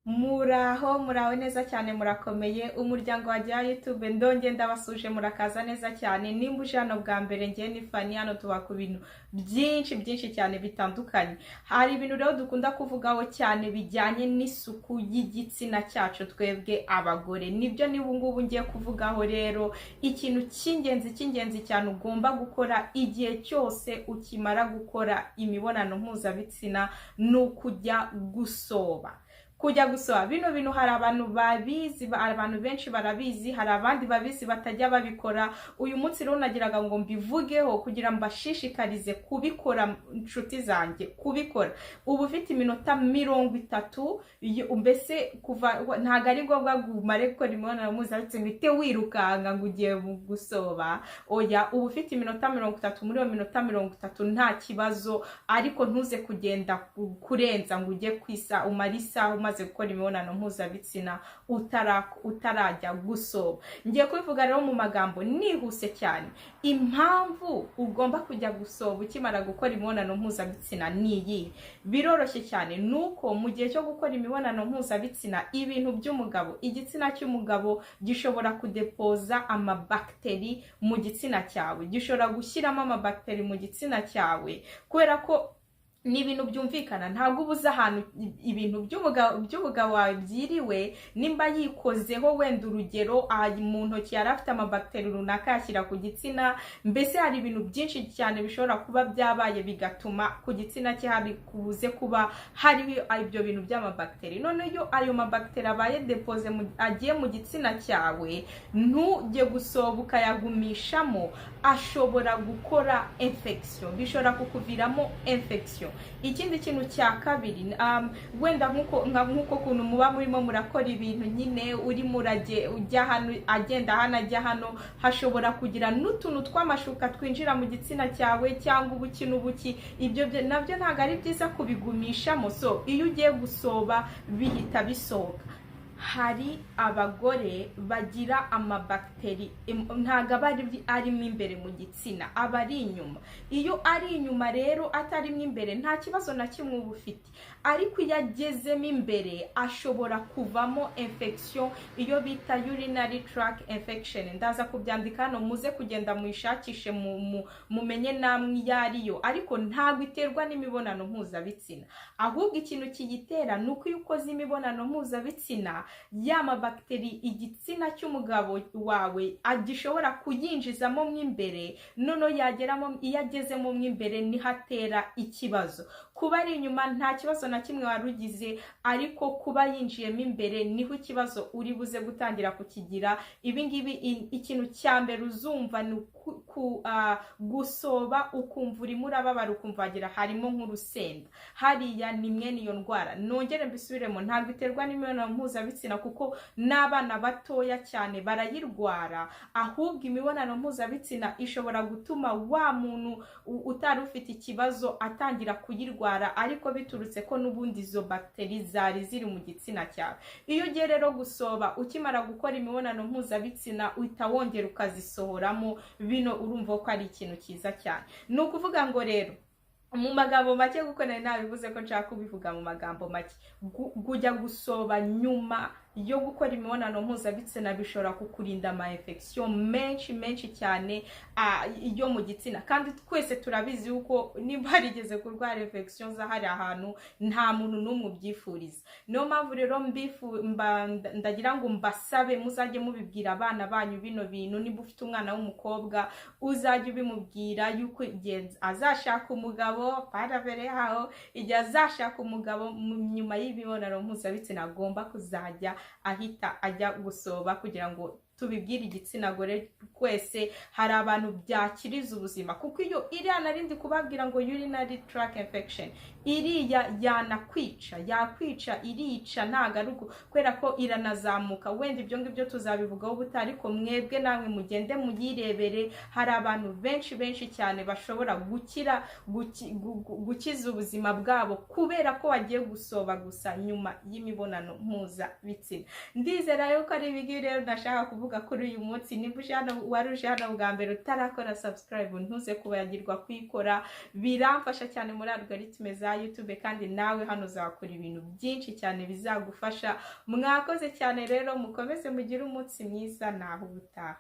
Muraho, muraho neza cyane, murakomeye, umuryango wa YouTube. Ndongeye ndabasuje, murakaza neza cyane. Nimba uje hano bwa mbere, ngiye ni Fani. Hano tuba ku bintu byinshi byinshi cyane bitandukanye. Hari ibintu rero dukunda kuvugaho cyane bijyanye n'isuku y'igitsina cyacu twebwe abagore. Nibyo niba ngubu ngiye kuvugaho rero. Ikintu cy'ingenzi cy'ingenzi cyane ugomba gukora igihe cyose ukimara gukora imibonano mpuzabitsina ni ukujya gusoba. Kujya gusoba, bino bintu hari abantu babizi, abantu benshi barabizi, hari abandi babizi batajya babikora. Uyu munsi rero nagiraga ngo mbivugeho kugira mbashishikarize kubikora, inshuti zanjye, kubikora. Uba ufite iminota 30, mbese kuva, ntabwo ari ngombwa ngo umare gukora imibonano mpuzabitsina uhite wirukanka ngo ugiye gusoba. Oya, uba ufite iminota 30. Muri iyo minota 30 nta kibazo, ariko ntuze kugenda kurenza ngo ujye kwisa umare isaha umaze gukora imibonano mpuzabitsina utarajya gusoba. Ngiye kubivuga rero mu magambo nihuse cyane. Impamvu ugomba kujya gusoba ukimara gukora imibonano mpuzabitsina ni iyi, biroroshye cyane. Ni uko mu gihe cyo gukora imibonano mpuzabitsina, ibintu by'umugabo, igitsina cy'umugabo gishobora kudepoza amabakiteri mu gitsina cyawe, gishobora gushyiramo amabakiteri mu gitsina cyawe, kubera ko ni ibintu byumvikana, ntabwo uba uzi ahantu ibintu by'umugabo wawe byiriwe. Nimba yikozeho, wenda urugero, mu ntoki yari afite amabakiteri runaka, yashyira ku gitsina. Mbese hari ibintu byinshi cyane bishobora kuba byabaye bigatuma ku gitsina cye hari kubuze kuba hariho ibyo bintu by'amabakiteri. Noneho iyo ayo mabakiteri abaye déposé, agiye mu gitsina cyawe, ntujye gusoba ukayagumishamo, ashobora gukora infection, bishobora kukuviramo infection. Ikindi kintu cya kabiri, wenda nk'uko kuntu muba murimo murakora ibintu nyine, urimo ujya hano, agenda hano, ajya hano, hashobora kugira n'utuntu tw'amashuka twinjira mu gitsina cyawe cyangwa ubuki n'ubuki. Ibyo nabyo ntabwo ari byiza kubigumishamo. So iyo ugiye gusoba bihita bisohoka. Hari abagore bagira amabakiteri, ntabwo aba arimo imbere mu gitsina, aba ari inyuma. Iyo ari inyuma rero, atarimo imbere, nta kibazo na kimwe uba ufite, ariko iyo agezemo imbere ashobora kuvamo infection, iyo bita urinary tract infection. Ndaza kubyandika hano, muze kugenda muyishakishe, mumenye namwe iyo ariyo. Ariko ntabwo iterwa n'imibonano mpuzabitsina, ahubwo ikintu kiyitera ni uko iyo ukoze imibonano mpuzabitsina, ya mabakiteri igitsina cy'umugabo wawe gishobora kuyinjizamo mo imbere. Noneho yageramo, iyo agezemo mo imbere niho atera ikibazo. Kuba ari inyuma nta kibazo na kimwe wari ugize, ariko kuba yinjiyemo imbere niho ikibazo uri buze gutangira kukigira. Ibi ngibi, ikintu cya mbere uzumva ni gusoba ukumva urimo urababara, ukumva wagira harimo nk'urusenda hariya. Ni mwene iyo ndwara. Nongere mbisubiremo, ntabwo iterwa n'imibonano mpuzabitsina, kuko n'abana batoya cyane barayirwara. Ahubwo imibonano mpuzabitsina ishobora gutuma wa muntu utari ufite ikibazo atangira kuyirwara, ariko biturutse ko n'ubundi izo bagiteri zari ziri mu gitsina cyawe. Iyo ugiye rero gusoba ukimara gukora imibonano mpuzabitsina, uhita wongera ukazisohoramo. Bino urumva ko ari ikintu cyiza cyane. Ni ukuvuga ngo rero mu magambo make, kuko nari nabivuze ko nshaka kubivuga mu magambo make, kujya gusoba nyuma yo gukora imibonano mpuzabitsina bishobora kukurinda ama infection menshi menshi cyane yo mu gitsina. Kandi twese turabizi yuko niba harigeze kurwara infection zahari ahantu, nta muntu n'umwe ubyifuriza. Niyo mpamvu rero ndagira ngo mbasabe muzajye mubibwira abana banyu bino bintu. Niba ufite umwana w'umukobwa, uzajye ubimubwira yuko igihe azashaka umugabo, paravere aho, igihe azashaka umugabo, nyuma y'imibonano mpuzabitsina agomba kuzajya ahita ajya gusoba, kugira ngo tubibwire igitsina gore twese. Hari abantu byakiriza ubuzima, kuko iyo iriya narindi kubabwira ngo urinary tract infection, iriya yanakwica, yakwica, irica. Ntabwo ari uko, kubera ko iranazamuka. Wenda ibyo ngibyo tuzabivugaho ubutaha, ariko mwebwe namwe mugende muyirebere. Hari abantu benshi benshi cyane bashobora gukira, gukiza ubuzima bwabo kubera ko wagiye gusoba gusa nyuma y'imibonano mpuzabitsina. Ndizera yuko ari ibingibi rero nashaka kuvuga kuri uyu munsi. Niba uje hano, wari uje hano bwa mbere utarakora subscribe, ntuze kubagirwa kuyikora, biramfasha cyane muri algorithme za. Gya YouTube, kandi nawe hano uzakora ibintu byinshi cyane bizagufasha. Mwakoze cyane rero, mukomeze mugire umunsi mwiza, naho ubutaha.